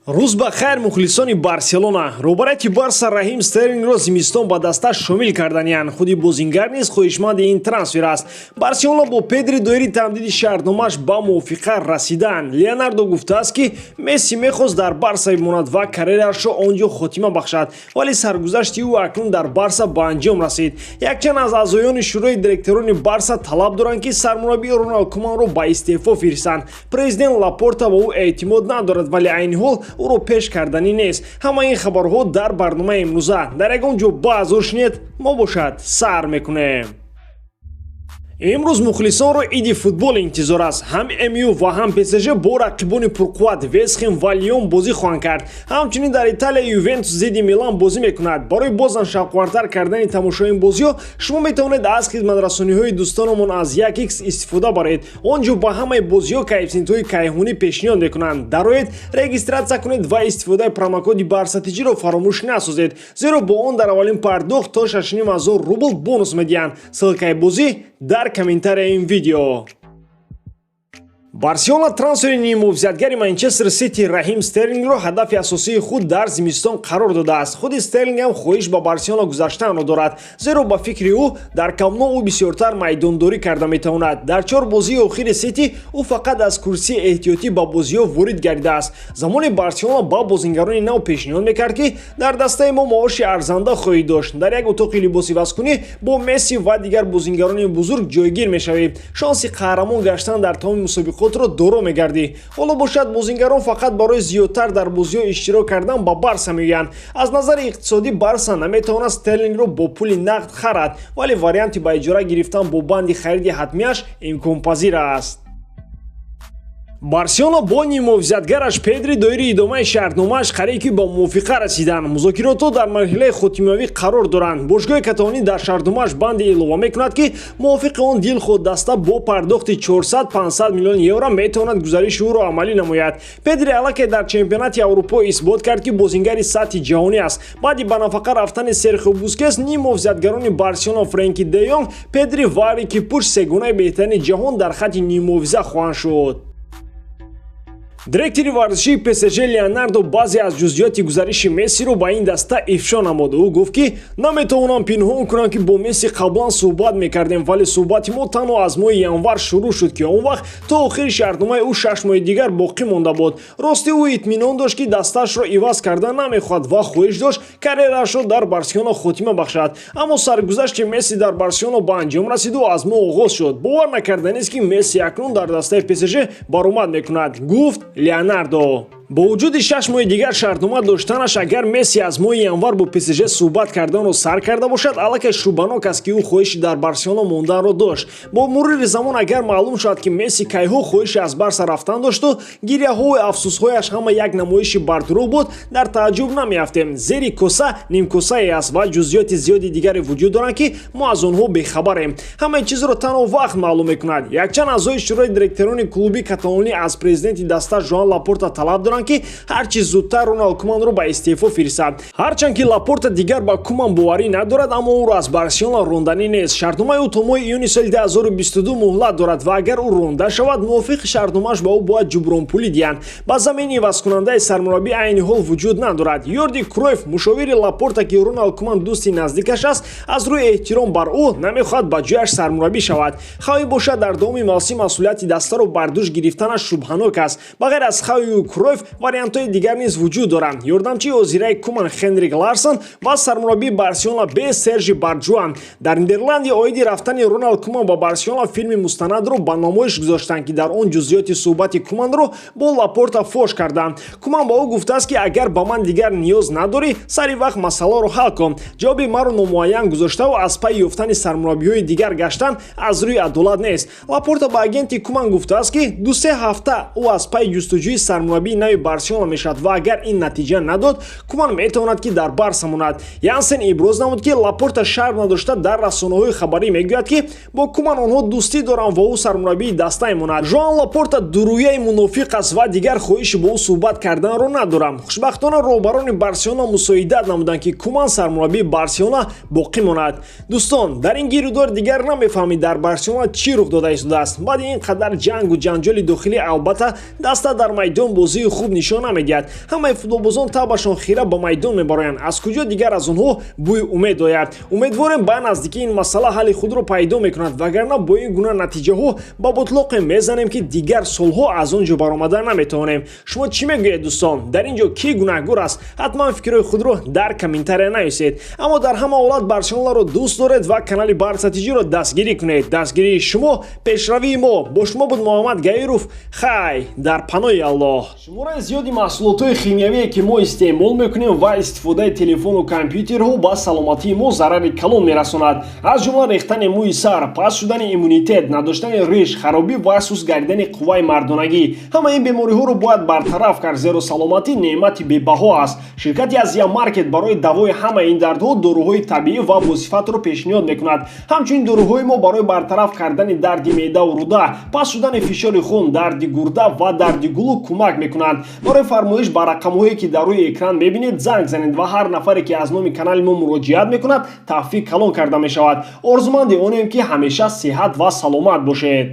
Рӯз ба хайр, мухлисони Барселона! Роҳбарияти Барса Раҳим Стерлингро зимистон ба даста шомил карданиянд. Худи бозингар низ хоҳишманди ин трансфер аст. Барселона бо Педри доири тамдиди шартномааш ба мувофиқа расиданд. Леонардо гуфтааст, ки Месси мехост дар Барса бимонад ва карьераашро он ҷо хотима бахшад, вале саргузашти ӯ акнун дар Барса ба анҷом расид. Якчанд аз аъзоёни шӯрои директорони Барса талаб доранд, ки сармураббии Роналд Куманро ба истеъфо фиристанд. Президент Лапорта ба ӯ эътимод надорад, вале айни ҳол ӯро пеш карданӣ нест. Ҳамаи ин хабарҳо дар барномаи имрӯза. Дар ягон ҷо баъзур шинед, мо бошад, сар мекунем. Имрӯз мухлисонро иди футбол интизор аст. Ҳам МЮ ва ҳам ПСЖ бо рақибони пурқувват Вестхем ва Лион бозӣ хоҳанд кард. Ҳамчунин дар Италия Ювентус зидди Милан бозӣ мекунад. Барои бозам шавқовартар кардани тамошои ин бозиҳо шумо метавонед аз хизматрасониҳои дӯстонамон аз 1x истифода баред. Он ҷо ба ҳамаи бозиҳо коэффисиентҳои кайҳонӣ пешниҳод мекунанд. Дароед, регистрация кунед ва истифодаи промокоди БАРСАТИҷиро фаромӯш насозед, зеро бо он дар аввалин пардохт то 6500 рубл бонус медиҳанд. Ссылкаи бозӣ дар комментарияи ин видео. Барселона трансфери ниммуҳофизатгари Манчестер Сити Раҳим Стерлингро ҳадафи асосии худ дар зимистон қарор додааст. Худи Стерлинг ҳам хоҳиш ба Барселона гузаштанро дорад, зеро ба фикри ӯ дар Камп Ноу ӯ бисёртар майдондорӣ карда метавонад. Дар чор бозии охири Сити ӯ фақат аз курсии эҳтиётӣ ба бозиҳо ворид гардидааст. Замоне Барселона ба бозингарони нав пешниҳод мекард, ки дар дастаи мо маоши арзанда хоҳӣ дошт, дар як утоқи либосивазкунӣ бо Месси ва дигар бозингарони бузург ҷойгир мешавӣ, шонси қаҳрамон гаштан дар тамоми мусобиқотро доро мегардӣ. Ҳоло бошад, бозингарон фақат барои зиёдтар дар бозиҳо иштирок кардан ба Барса меоянд. Аз назари иқтисодӣ Барса наметавонад Стерлингро бо пули нақд харад, вале варианти ба иҷора гирифтан бо банди хариди ҳатмиаш имконпазир аст. Барселона бо ниммуҳофизатгараш Педри доири идомаи шартномааш қариб ки ба мувофиқа расиданд. Музокиротҳо дар марҳилаи хотимавӣ қарор доранд. Бошгоҳи каталонӣ дар шартномааш банде илова мекунад, ки мувофиқи он дилхоҳ даста бо пардохти 400-500 миллион евро метавонад гузариши ӯро амалӣ намояд. Педри аллакай дар чемпионати Аврупо исбот кард, ки бозингари сатҳи ҷаҳонӣ аст. Баъди ба нафақа рафтани Серхио Бускес ниммуҳофизатгарони Барселона Френки де Йонг, Педри ва Рики Пуш сегонаи беҳтарини ҷаҳон дар хатти ниммуҳофиза хоҳанд шуд. Директори варзишии ПСЖ Леонардо баъзе аз ҷузъиёти гузариши Мессиро ба ин даста ифшо намуд. Ӯ гуфт, ки наметавонам пинҳон кунам, ки бо Месси қаблан суҳбат мекардем, вале суҳбати мо танҳо аз моҳи январ шурӯъ шуд, ки он вақт то охири шартномаи ӯ 6 моҳи дигар боқӣ монда буд. Ростӣ, ӯ итминон дошт, ки дастаашро иваз кардан намехоҳад ва хоҳиш дошт карьераашро дар Барселона хотима бахшад. Аммо саргузашти Месси дар Барселона ба анҷом расиду аз мо оғоз шуд. Бовар накарданист, ки Месси акнун дар дастаи ПСЖ баромад мекунад, гуфт Леонардо. Бо вуҷуди 6 моҳи дигар шартнома доштанаш, агар Месси аз моҳи январ бо ПСЖ суҳбат карданро сар карда бошад, аллакай шубҳанок аст, ки ӯ хоҳиши дар Барселона монданро дошт. Бо мурури замон агар маълум шавад, ки Месси кайҳо хоҳиши аз Барса рафтан дошту гиряҳову афсусҳояш ҳама як намоиши бардурӯғ буд, дар тааҷҷуб намеафтем. Зери коса нимкосае аст ва ҷузъиёти зиёди дигаре вуҷуд доранд, ки мо аз онҳо бехабарем. Ҳамаи чизро танҳо вақт маълум мекунад. Якчанд аъзои шӯрои директорони клуби каталонӣ аз президенти даста Жоан Лапорта талаб доранд, ки ҳарчи зудтар Роналд Куманро ба истеъфо фиристад. Ҳарчанд ки Лапорта дигар ба Куман боварӣ надорад, аммо ӯро аз Барселона ронданӣ нест. Шартномаи ӯ то моҳи июни соли 2022 муҳлат дорад ва агар ӯ ронда шавад, мувофиқи шартномааш ба ӯ бояд ҷубронпулӣ диҳанд. Ба замини ивазкунандаи сармураббӣ айни ҳол вуҷуд надорад. Йорди Кройф, мушовири Лапорта, ки Роналд Куман дӯсти наздикаш аст, аз рӯи эҳтиром бар ӯ намехоҳад ба ҷояш сармураббӣ шавад. Хави бошад, дар давоми мавсим масъулияти дастаро бар дӯш гирифтанаш шубҳанок аст. Ба ғайр аз Хавию Кройф вариантҳои дигар низ вуҷуд доранд: ёрдамчии ҳозираи Куман Хенрик Ларсон ва сармураббии Барселона Б Сержи Барҷуан. Дар Нидерландия оиди рафтани Роналд Куман ба Барселона филми мустанадро ба намоиш гузоштанд, ки дар он ҷузъиёти суҳбати Куманро бо Лапорта фош карданд. Куман ба ӯ гуфтааст, ки агар ба ман дигар ниёз надорӣ, сари вақт масъаларо ҳал кун. Ҷавоби маро номуайян гузоштаву аз пайи ёфтани сармураббиҳои дигар гаштан аз рӯи адолат нест. Лапорта ба агенти Куман гуфтааст, ки 2-3 ҳафта ӯ аз пайи ҷустуҷӯи сармураббии нави Барселона мешавад ва агар ин натиҷа надод, Куман метавонад, ки дар Барса монад. Янсен иброз намуд, ки Лапорта шарм надошта дар расонаҳои хабарӣ мегӯяд, ки бо Куман онҳо дӯстӣ доранд ва ӯ сармураббии даста мемонад. Жоан Лапорта дурӯяи мунофиқ аст ва дигар хоҳиши бо ӯ суҳбат карданро надорам. Хушбахтона, роҳбарони Барселона мусоидат намуданд, ки Куман сармураббии Барселона боқӣ монад. Дӯстон, дар ин гирудор дигар намефаҳмед, дар Барселона чӣ рух дода истодааст. Баъди ин қадар ҷангу ҷанҷоли дохилӣ, албатта, даста дар майдон бозии хуб. хуб нишон намедиҳад. Ҳамаи футболбозон табашон хира ба майдон мебароянд. Аз куҷо дигар аз онҳо бӯи умед ояд? Умедворем, ба наздикӣ ин масъала ҳалли худро пайдо мекунад, вагарна бо ин гуна натиҷаҳо ба ботлоқе мезанем, ки дигар солҳо аз он ҷо баромада наметавонем. Шумо чӣ мегӯед, дӯстон? Дар ин ҷо кӣ гунаҳгор аст? Ҳатман фикрҳои худро дар комментария нависед. Аммо дар ҳама ҳолат Барселонаро дӯст доред ва канали Барса ТЖро дастгирӣ кунед. Дастгирии шумо пешравии мо. Бо шумо буд Муҳаммад Гаиров. Хай, дар паноҳи Аллоҳ. Шумораи зиёди маҳсулотҳои химиявие, ки мо истеъмол мекунем, ва истифодаи телефону компютерҳо ба саломатии мо зарари калон мерасонад, аз ҷумла рехтани мӯи сар, паст шудани иммунитет, надоштани риш, харобӣ ва суст гардидани қувваи мардонагӣ. Ҳама ин бемориҳоро бояд бартараф кард, зеро саломатӣ неъмати бебаҳо аст. Ширкати Азия Маркет барои давои ҳамаи ин дардҳо доруҳои табиӣ ва босифатро пешниҳод мекунад. Ҳамчунин доруҳои мо барои бартараф кардани дарди меъдаву рӯда, паст шудани фишори хун, дарди гурда ва дарди гулӯ кӯмак мекунанд. Барои фармоиш ба рақамҳое, ки дар рӯи экран мебинед, занг занед ва ҳар нафаре, ки аз номи канали мо муроҷиат мекунад, тахфиф калон карда мешавад. Орзуманди онем, ки ҳамеша сиҳат ва саломат бошед.